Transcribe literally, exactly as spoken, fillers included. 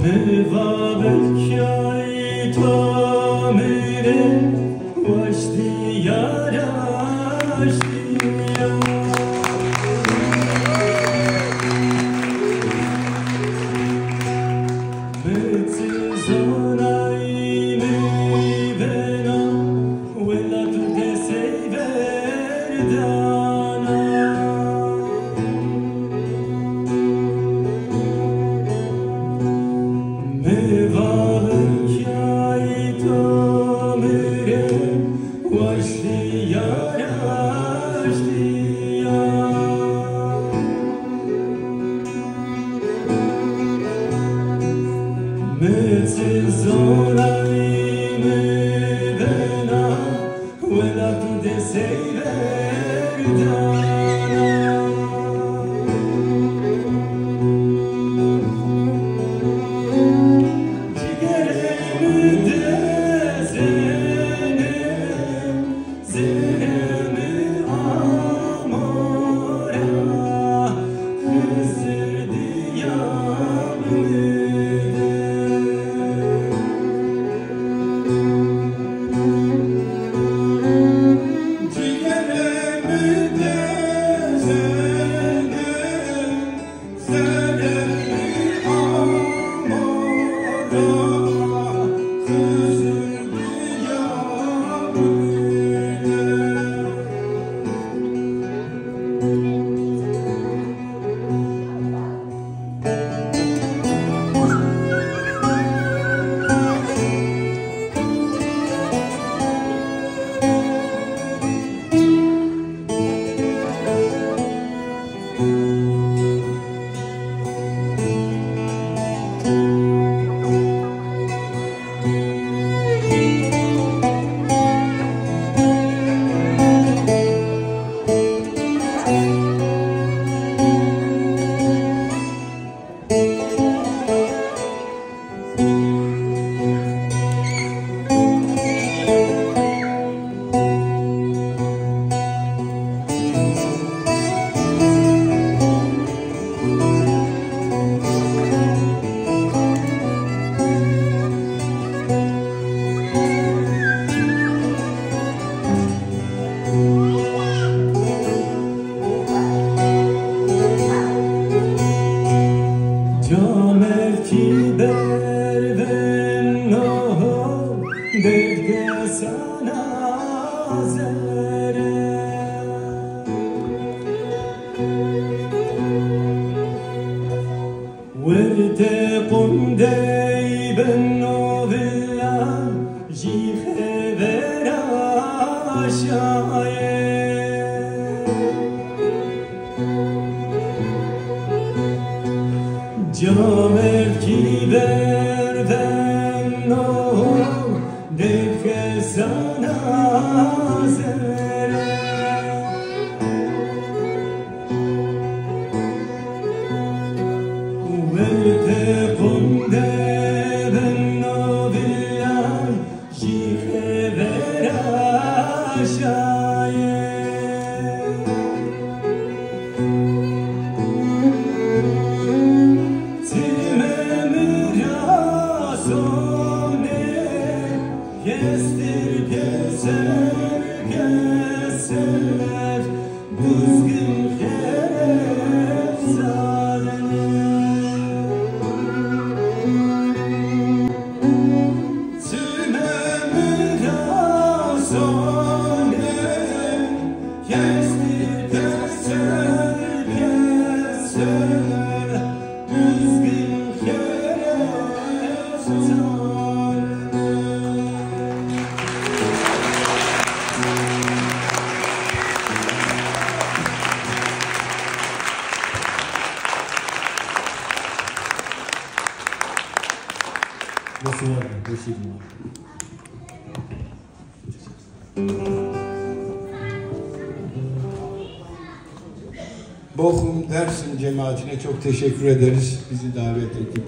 Mi va belkî ay to mi rê waştî ya, raştî ya. Mi çi zonay mi bena, wela tu de sey verdana. Mi va belkî ay to mi rê waştî ya, raştî ya. Mi çi zonay mi bena, wela tu de sey verdana. Cigerê mi de zene, zene mi amo ra, Xizir diya mi de. Cigerê mi de zene, Camêrdkî berveno derdkesan azere. Wertê qundey beno vila jî xever aşaye. Camêrdkî berveno derdkesan azere. Wertê qunde beno vila jî xever aşaye. Çime mi ra sonê kestir keser ke Ve suvarî, beşîrî ma. Boxum Dersim cemaatine çok teşekkür ederiz. Bizi davet ettik.